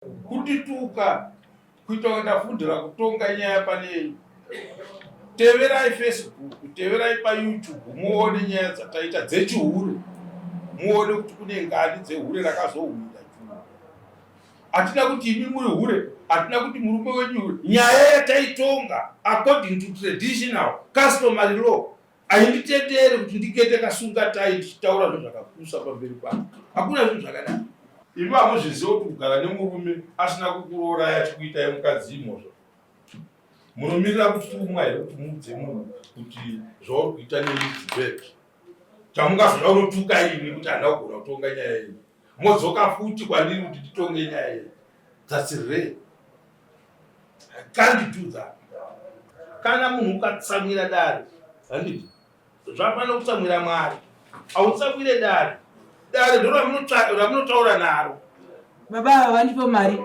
Kundituka kuita kunge ndafundira kutonga nyaya pane teverai Facebook, teverai paYouTube muone nyaya dzataita dzechihure, muone kuti kune ngani dzehure rakazohwina churu. Hatina kuti imi muri hure, hatina kuti murume wenyu hure. Nyaya yataitonga according to traditional customary law Hainditendere kuti ndikete kasunga tai ndichitaura zvinhu zvakapusa pamberi pangu. Hakuna zvinhu zvakadaro. Imi hamuzvizive kuti kugara nemurume asina kukuroorai achikuitai mukadzi imhosva. Munomirira kutumwa here kuti muudze munhu kuti zvauri kuita neni it's bad. Chamungazoda kunotuka ini kuti handina kugona kutonga nyaya yenyu. Modzoka futi kwandiri kuti nditonge nyaya yenyu. That's rare. I can't do that. Kana munhu ukatsamwira dare, handiti zvafanira kutsamwira Mwari. Hautsamwire dare. Dare ndoramunotaura naro. Baba ava vandipa mari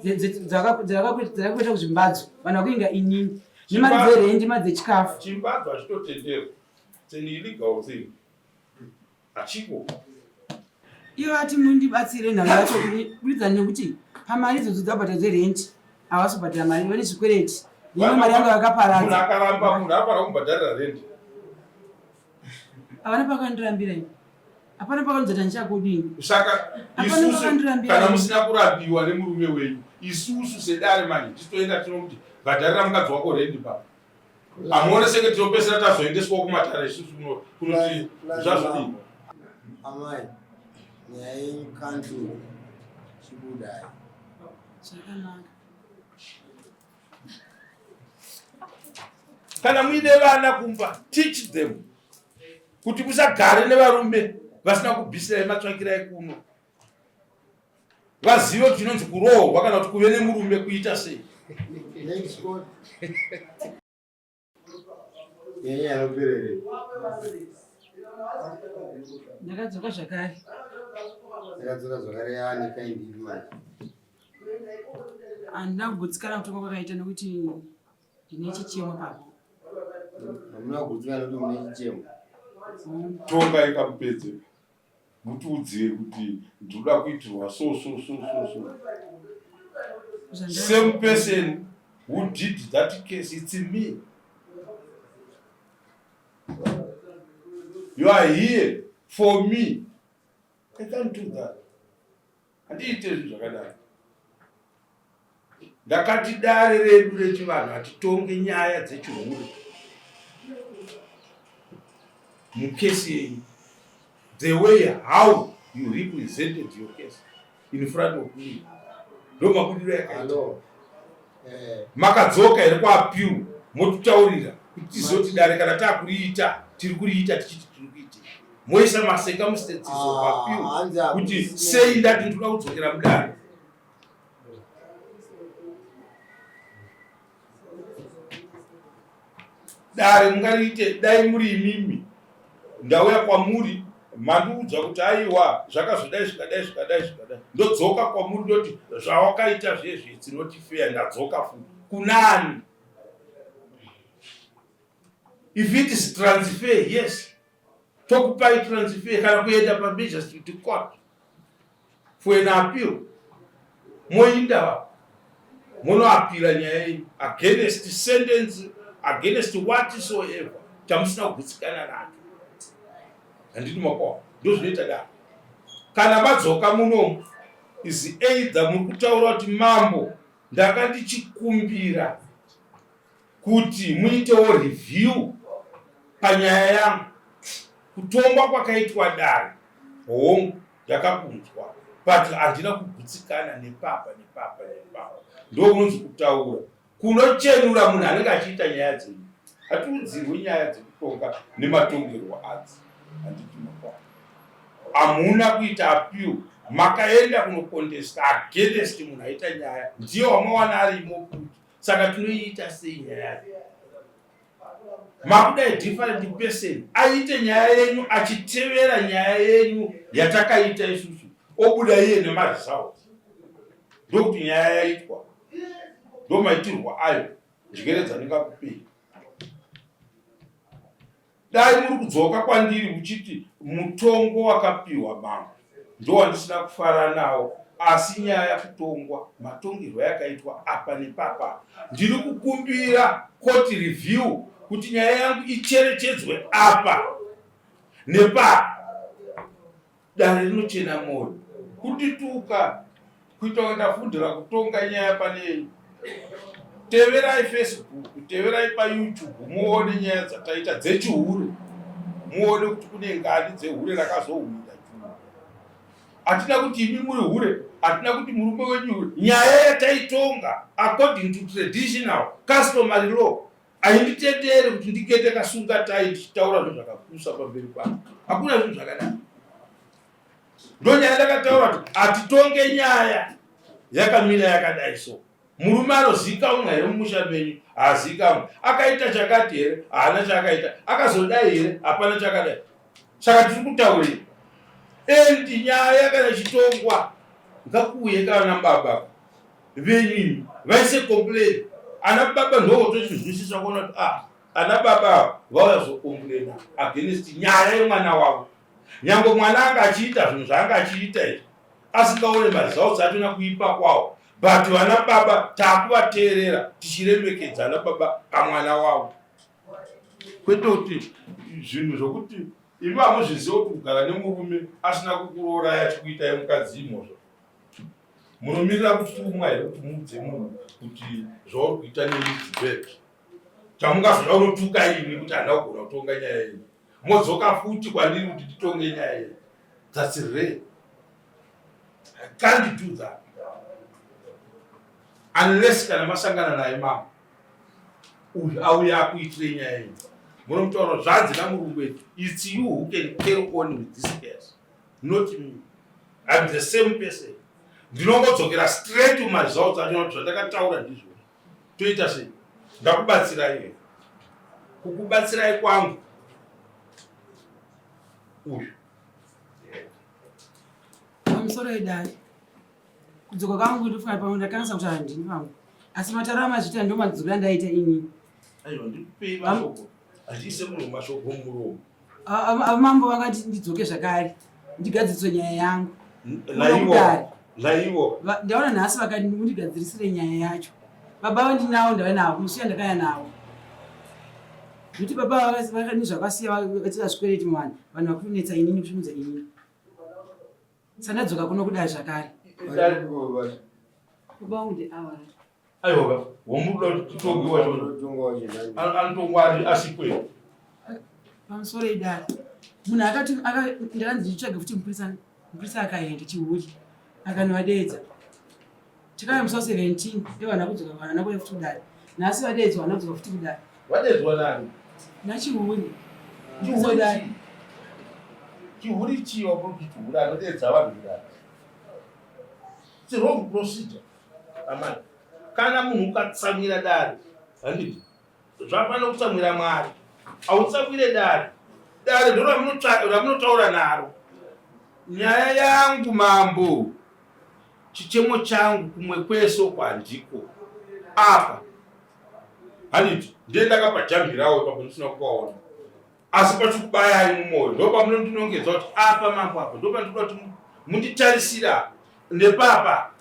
dzakakuita kuzvimbadzo vanhu vakuinga inini nemari dzerendi mari dzechikafu. Chimbadzo hachitotenderwa. It's an illegal thing. Hachiko. Ivo vati mundibatsire nhau yacho kuburitsa nekuti pamari idzodzo dzabhadhara dzerent havasi kubhadhara mari vane zvikwereti imwe mari yangu yakaparadza. Munhu akaramba munhu anofanira kumubhadharira rent. Havana pakandirambira ini. Hapana pakanzota ndichakudini. Saka isusu kana musina kurambiwa nemurume wenyu isusu sedare manje tichitoenda tinokuti bhadharira mukadzi wako rent pa. Amuone senge tinopesera tazoendeswa kumatare isusu kunoti zvazodii. Amai, nyaya yenyu kantu chibudai. Zvakanaka. Kana muine vana kumba, teach them kuti musagare nevarume vasina kubisirai matsvakirai kuno. Vazive kuti chinonzi kuroorwa kana kuti kuve nemurume kuita sei. Ndakadzoka zvakare. Ndakadzoka zvakare yaani kaindi manje. Handina kugutsikana kutonga kwakaita nekuti ndine chichemo papo. Hamuna kugutsikana nekuti mune chichemo. Tonga ikamupedze. Mutiudzire kuti ndinoda kuitirwa so so so so so. Same person who did that case, it's me. You are here for me. I can't do that. Handiite zvinhu zvakadaro. Ndakati dare redu rechivanhu hatitonge nyaya dzechihure mukesi yenyu the way how you represented your case in front of me ndo mabudiro yakaita eh. Makadzoka here kwaAppeal motitaurira kuti tizoti dare kana takuriita tiri kuriita tichiti tiri kuitei moisa macircumstances of ah, appeal kuti sei ndati ndinoda kudzokera mudare. Dare mungariite dai muri imimi ndauya kwamuri mandiudza kuti aiwa zvakazodai zvikadai zvikadai zvikadai ndodzoka kwamuri ndoti zvawakaita zvezvi it's not fair ndadzoka futi kunani if it is transfer yes tokupai transfer kana kuenda pamagistrate court for an appeal moinda munoapila nyaya yenyu against sentence against whatsoever chamusina kugutsikana nacho handiti makoa ndozvinoita daro kana madzoka munomu is either muri kutaura kuti mambo ndanga ndichikumbira kuti muitewo review panyaya yangu kutongwa kwakaitwa dare hongu ndakakunzwa but handina kugutsikana nepapa nepapa nepapa ndokunonzi kutaura kunochenura munhu anenge achiita nyaya dzenyu hatiudzirwe nyaya dzekutonga nematongerwo adzi handiti makwa hamuna kuita appeal makaenda kunokontesta against munhu aita nyaya ndiye wamawana arimo kuti saka tinoiita sei nyaya yacho makuda a different person aite nyaya yenyu achitevera nyaya yenyu yatakaita isusu obuda iye nemaresults ndokuti nyaya yaitwa ndomaitirwo ayo njere dzandingakupei Dai muri kudzoka kwandiri muchiti mutongo wakapiwa mambo ndowandisina kufara nawo. Asi nyaya kutongwa matongerwo yakaitwa apa nepapa, ndiri kukumbira court review kuti nyaya yangu icherechedzwe apa nepapa. Dare rinochena mwoyo kundituka kuita kunge ndafundira kutonga nyaya pane. Teverai Facebook, teverai paYouTube, muone nyaya dzataita dzechihure, muone kuti kune ngani dzehure rakazohwinda churu. Hatina kuti imi muri hure, hatina kuti murume wenyu hure. Nyaya yataitonga according to traditional customary law hainditendere kuti ndigete kasunga tai ndichitaura zvinhu zvakapusa pamberi pangu. Hakuna zvinhu zvakadai. Ndonyaya ndakataura kuti hatitonge nyaya yakamira yakadai so. Murume anozikamwa here mumusha menyu? Haazikamwe. Akaita chakati here? Haana chaakaita. Akazodai here? Hapana chakadai. Saka tiri kutaurei? And nyaya kana ichitongwa ngakuuye kana baba venyu imi vaise complain. Ana baba ndovotochizwisisa kuona kuti ah, ana baba vauya zocomplaina against nyaya yemwana wavo. Nyangwe mwana anga achiita zvinhu zvaanga achiita izvi asingaone maresults achona kuipa kwawo, but vana baba takuvateerera tichiremekedza ana baba pamwana wavo, kwete kuti zvinhu zvokuti imi hamuzviziva kuti kugara nemurume asina kukuroorai achikuitai mukadzi imhosva. Munomirira kutumwa here kuti muudze munhu kuti zvauri kuita neni bad? Chamungazoda kunotuka ini kuti handina kugona kutonga nyaya iyi, modzoka futi kwandiri kuti nditonge nyaya iyi. That's rare. I can't do that unless kana masangana naye mama uyu auya akuitire nyaya iyi, munomutaura zvanzi namurungu wedu, it's you who can carry on with this case, not me. I'm the same person. Ndinongodzokera straight to maresults acho kuti zvandakataura ndizvo. Toita sei? Ndakubatsirai here? Kukubatsirai kwangu uyu. Pamusoro yedare, kudzoka kwangu ndofunga pamwe ndakanisa kuti handini pamwe, asi matauro amazviita ndo madzokero andaita inini. Aiwa, ndikupei mashoko, handiise munhu mashoko mumuromo. Mambo vakati ndidzoke zvakare ndigadziriswe nyaya yangu. Naivo naivo. Ndaona nhasi vakati mundigadzirisire nyaya yacho. Baba vandinawo ndava navo kumusiya, ndakaya navo nekuti baba vakani zvakasiya vachiita zvikwereti muvanhu, vanhu vakunetsa inini, kushumudza inini. Sandadzoka kuno kudai zvakare. Baba vangu ndeava. Aiwa, womuda kuti titonge wacho anotongwa ari asikwe. Pamusoro idare, munhu akati ndakanzi nditsvage futi mupurisa. Mupurisa akaenda chihuri akanovadeedza. Tikauya musi wa17 ndevana kudzoka, vana kuuya futi kudare. Nhasi vadeedzwa, vana kudzoka futi kudare. Vadeedzwa nani? Nachihuri. Chihuri chii? Chihuri chii wakuti chihuri anodeedza vanhu kudare? It's a wrong procedure, amai. Kana munhu ukatsamwira dare, handiti zvafana kutsamwira Mwari? Hautsamwire dare. Dare ndo ramunotaura naro. Nyaya yangu mambo, chichemo changu kumwe kwese uko handiko, apa handiti ndiye ndakapajambirawo ipapo ndisina kupaona, asi pachikubayai mumwoyo ndo pamunondinongedza kuti apa mambo, apa ndo pandinoda kuti munditarisira nepapa.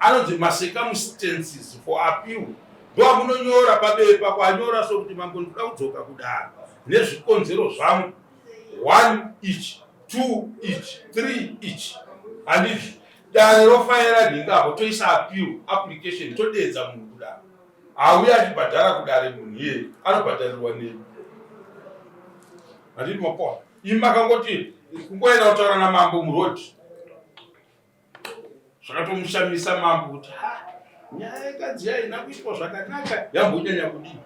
Anonzi macircumstances for appeal, ndo amunonyora pabepa kwanyora so kuti mambo, ndinoda kudzoka kudaro nezvikonzero zvangu, one each, two each, three each, handizvi? Dare rofaira nhingapo, toisa appeal application, todeedza munhu kudaro. Hauya achibhadhara kudare munhu iyeye, anobhadharirwa nei? Handiti mapona? Imi makangoti kungoenda kutaura namambo murodhi, zvakatomushamisa mambo kuti ha, nyaya yekadzi yaina kuitwa zvakanaka, yambonyanya kudii?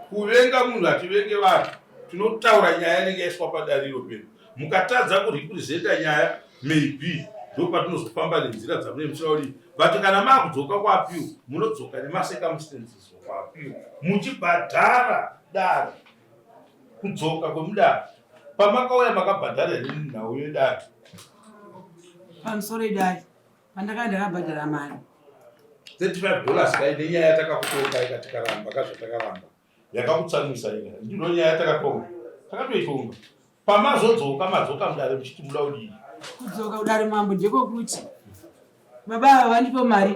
Kuvenga munhu, hativenge vanhu. Tinotaura nyaya inenge yaiswa padariro pedu. Mukatadza kurepresenta nyaya, maybe ndo patinozofamba nenzira dzamune muchida kudii, but kana maakudzoka kuappeal, munodzoka nemacircumstances kuappeal muchibhadhara dare. Kudzoka kwemudare, pamakauya makabhadhara here nhau yedare? Pamusoro idare, pandakanga ndakabhadhara mari. $35 kai nenyaya yatakakutonga ikatikaramba kazvatakaramba yakakutsamwisa ika. Ndino nyaya yatakatonga, takatoitonga. Pamazodzoka, madzoka mudare muchiti muda kudii? Kudzoka kudare mambo ndekokuti Baba ava vandipo mari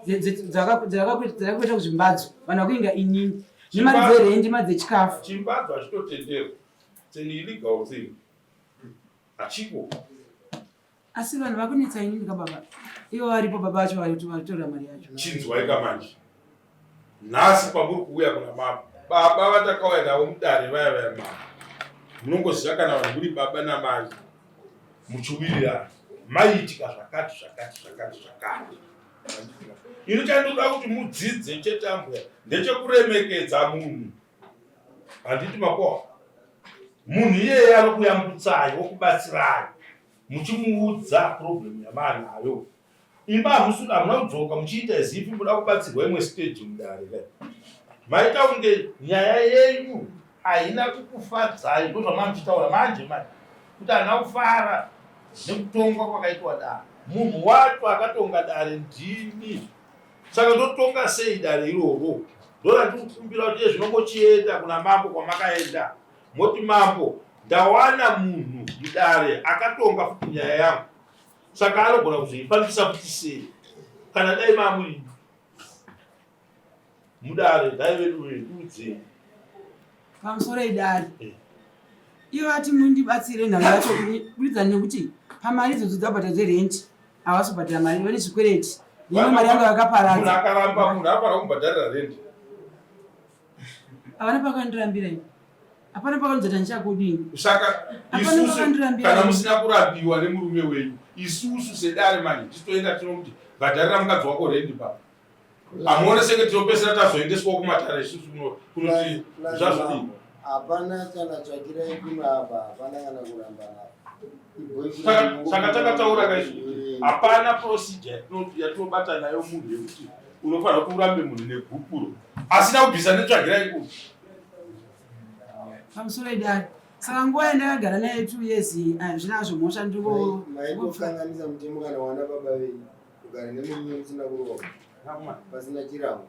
dzakakuita kuzvimbadzo vanhu vakuinga inini nemari dzerendi mari dzechikafu. Chimbadzo hachitotenderwa. It's an illegal thing. Hachiko. Asi vanhu vakunetsa inini ka baba. Ivo varipo baba vacho varitora mari yacho. Chinzwai ka manje. Nhasi pamuri kuuya kuna mama. Baba vatakauya navo mudare vaya vaya mama. Munongoziva kana vanhu muri baba namai muchiwirirana. Maiitika zvakati zvakati zvakati zvakati. Ini chandinoda kuti mudzidze chete ambuya ndechekuremekedza munhu. Handiti makoa. Munhu iyeye anokuyambutsai wokubatsirai muchimuudza problem yamaanayo. Imba hamusi hamuna kudzoka muchiita as if muda kubatsirwa imwe stage mudare kai. Maita kunge nyaya yenyu haina kukufadzai ndozvamamuchitaura manje manje kuti handina kufara nekutongwa kwakaitwa dare. Munhu wacho akatonga dare ndini. Saka ndotonga sei dare iroro? Ndorandiri kukumbira kuti zvinongochienda kuna mambo kwamakaenda. Moti mambo ndawana munhu mudare akatonga futi nyaya yangu. Saka anogona kuzoifambisa futi sei? Kana dai mamuri mudare dai vedu vedudzei. Pamusoro idare. Eh. Ivo vati mundibatsire nhau yacho kuburidza nekuti pamari idzodzo dzabhadhara dzerenti havasi kubhadhara mari vane zvikwereti imwe mari yangu yakaparadza. Munhu akaramba munhu anofanira kumubhadharira renti. Havana pakandirambira ini. Hapana pakanzota ndichakudini. Saka isusu kana musina kurambiwa nemurume wenyu isusu sedare manje titoenda tinokuti bhadharira mukadzi wako rendi pa. Amuone senge tinopesera tazoendeswa kumatare isusu kunoti zvazodii. Hapana kana tsvakirai kuno apa hapana kana kurambana. Saka takataura kaisu hapana procedure yatinobata nayo munhu yekuti unofanira kuti urambe munhu negupuro asina kubvisa netsvagirai kuno. Pamusoro idare. Saka nguva yandakagara naye 2 years hazvina zvomhosva ndiko maitokanganisa mutemo kana wana baba venyu kugara nemurume musina kuroorwa pasina chirango.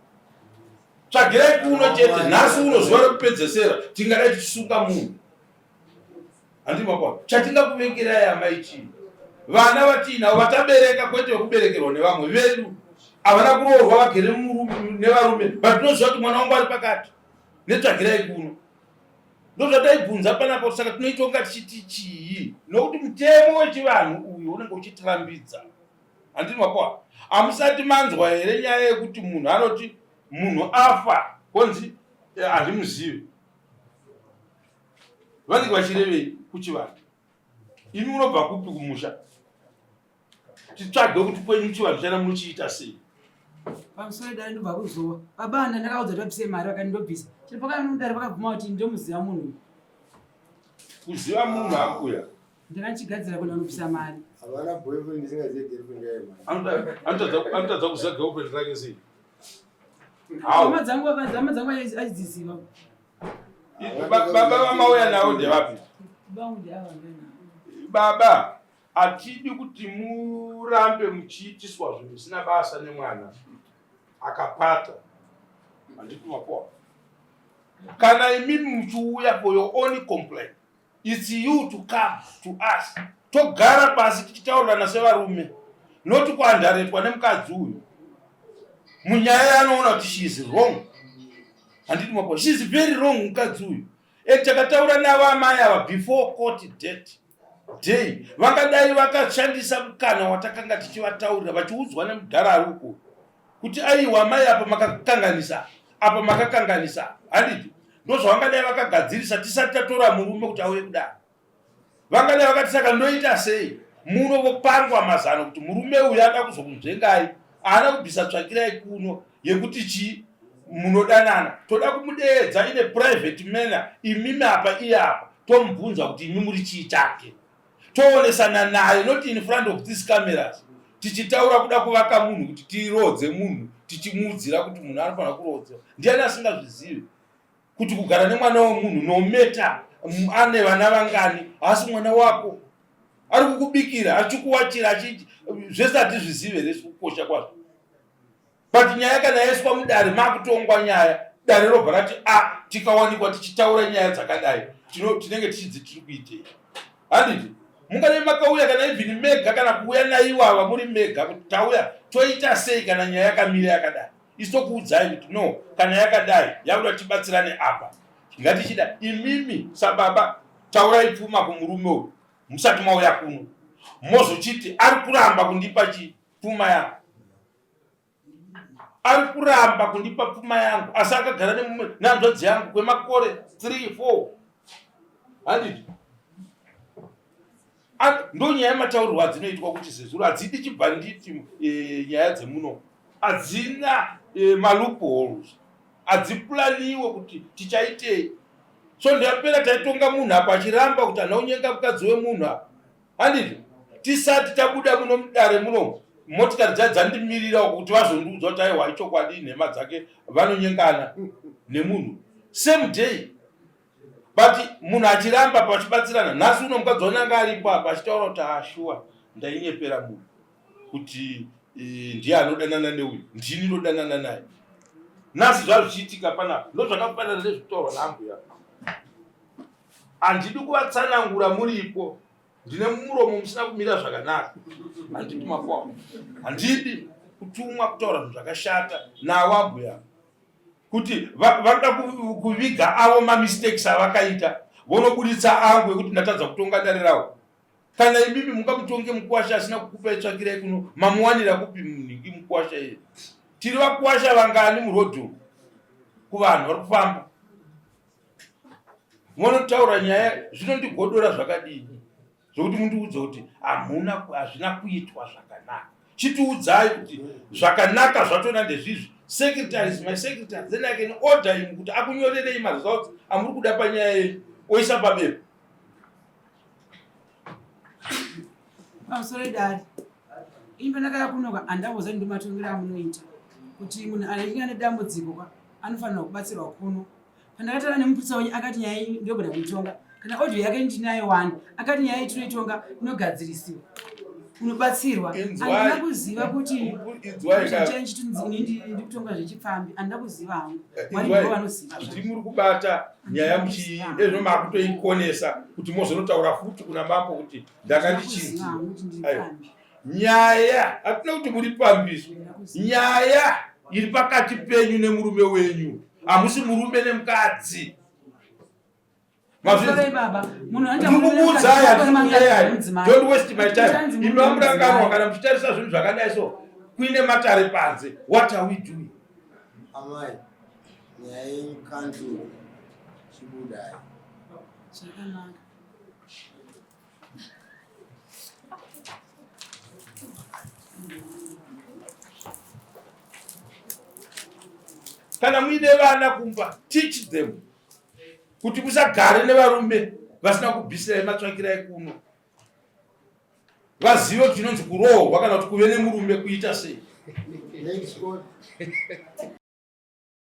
Tsvagirai kuno chete nhasi uno zuva rekupedzesera tingadai tichisunga munhu. Handiti makwa chatingakuvengerai amai chii? Vana vatiinavo vatabereka kwete vekuberekerwa nevamwe vedu havana kuroorwa vagere nevarume but tinoziva kuti mwana wangu ari pakati netsvagirai kuno ndozvataibvunza panapa saka tinoitonga tichiti chii nokuti mutemo wechivanhu uyu unenge uchitirambidza handiti makoa hamusati manzwa here nyaya yekuti munhu anoti munhu afa konzi eh, handimuzivi vanenge vachirevei kuchivanhu imi munobva kupi kumusha titsvage kuti kwenyu chivanhu chana munochiita sei pamusoro dare ndobva kuzowa baba anda ndakaudza kuti vabvise mari vakati ndobvisa chero pakanodare vakabvuma kuti ndomuziva munhu kuziva munhu akuya ndakachigadzira kuenda kunobvisa mari havana boyfriend isingazive girlfriend yayo anotadza kuziva girlfriend rake sei hama dzangu hama dzangu achidziziva Baba vamauya navo ndevapi? Baba, hatidi kuti murambe muchiitiswa zvinhu zvisina basa nemwana akapata. Handiti mapoa. Kana imimi muchiuya for your own complaint, It's you to come to us togara pasi tichitaurirana sevarume not kuandaretwa nemukadzi uyu munyaya yaanoona kuti she is wrong handiti mapo she is very wrong mukadzi uyu and takataura navo amai ava before court date day vangadai vakashandisa mukana watakanga tichivataurira vachiudzwa nemudhara ari uko kuti aiwa mai apa makakanganisa apa makakanganisa handiti ndozvavangadai vakagadzirisa tisati tatora murume kuti auye kudaro vangadai vakati saka ndoita sei muno vopangwa mazano kuti murume uyu ada kuzokunzvengai haana kubvisa tsvakirai kuno yekuti chii munodanana toda kumudeedza ine private manner imimi apa iye apa tomubvunza kuti imi muri chii chake toonesana naye not in front of these cameras tichitaura kuda kuvaka munhu kuti tiroodze munhu tichimuudzira kuti munhu anofanira kuroodzwa ndiani asingazvizivi kuti kugara nemwana wemunhu nometa ane vana vangani haasi mwana wako ari kukubikira achikuwachira achi zvese hatizvizive here kukosha kwazvo but nyaya kana yaiswa mudare makutongwa nyaya dare robva rati a ah, tikawanikwa tichitaura nyaya dzakadai tinenge tichidzi tiri kuitei handiti Mungadai makauya kana even mega kana kuuya naiwava muri mega kuti tauya toita sei kana nyaya yakamira yakadai. Isu tokuudzai kuti no, kana yakadai yakuda tibatsirane apa. Ngatichida imimi sababa taurai pfuma kumurume uyu musati mauya kuno. Mozochiti ari kuramba kundipa chi pfuma yangu. Ari kuramba kundipa pfuma yangu asi akagara nehanzvadzi yangu kwemakore 3 4 handiti ndo nyaya mataurirwo adzinoitwa kuti zezuro hadzidi chibhanditi e, nyaya dzemuno hadzina e, maloopholes hadzipulaniwe kuti tichaitei so ndiyapera taitonga munhu apa achiramba kuti hana unyenga mukadzi wemunhu apa Handiti tisati tabuda muno mudare muno motikari dzacho dzandimirira uko kuti vazondiudza kuti aiwa ichokwadi inhema dzake vanonyengana nemunhu same day but munhu achiramba pachibatsirana nhasi uno mukadzi wananga aripo apa achitaura kuti ashuwa ah, ndainyepera munhu kuti e, ndiye anodanana neuyu ndini ndodanana naye nhasi zvazvichiitika panapa ndozvakafanana nezvekutaurwa naambuya Handidi kuvatsanangura muripo, ndine muromo musina kumira zvakanaka. Handidi makwao, handidi kutumwa kutaura zvinhu zvakashata navo ambuya kuti vanoda kuviga avo mamistakes avakaita vonoburitsa angu ekuti ndatadza kutonga dare ravo. Kana imimi mungamutonge mukwasha asina kukupai tsvakirai kuno mamuwanira kupi munhingi mukwasha iye? Tiri vakwasha vangani murodhi kuvanhu vari kufamba? Munotaura nyaya zvinondigodora zvakadini zvokuti mundiudze kuti hamuna hazvina kuitwa zvakanaka. Chitiudzai kuti zvakanaka zvatona ndezvizvi. Secretary is my secretary then I can order him kuti akunyorerei maresults amuri kuda panyaya yenyu oisa pabepa. Pamusoro idare ini pandakaya kunoka handamboziva ndomatongero amunoita kuti munhu anenge ane dambudziko ka anofanirwa kubatsirwa kuno pandakataura nemupurisa wenyu akati nyaya iyi ndogona kuitonga kana audio yake ndinayo wani akati nyaya iyi tinoitonga inogadzirisiwa unobatsirwa andina kuziva kuti ini ndikutonga zvechipfambi andina kuziva hangu mwari ndivo vanoziva ndimuri kubata nyaya muchii ezvo makutoikonesa kuti mozonotaura futi kuna mambo kuti ndanga ndichinzi nyaya hatina kuti muri pambiso nyaya iri pakati penyu nemurume wenyu hamusi murume nemukadzi ndikukuudzai hatikunyeyai don't waste my time imi vamuranganwa kana muchitarisa zvinhu zvakadai so kuine matare panze what are we doing amai nyaya yenyu kantu chibudai zvakanaka Kana muine vana kumba, teach them kuti musagare nevarume vasina kubisirai matsvakirai kuno, vazive kuti chinonzi kuroorwa kana kuti kuve nemurume kuita sei.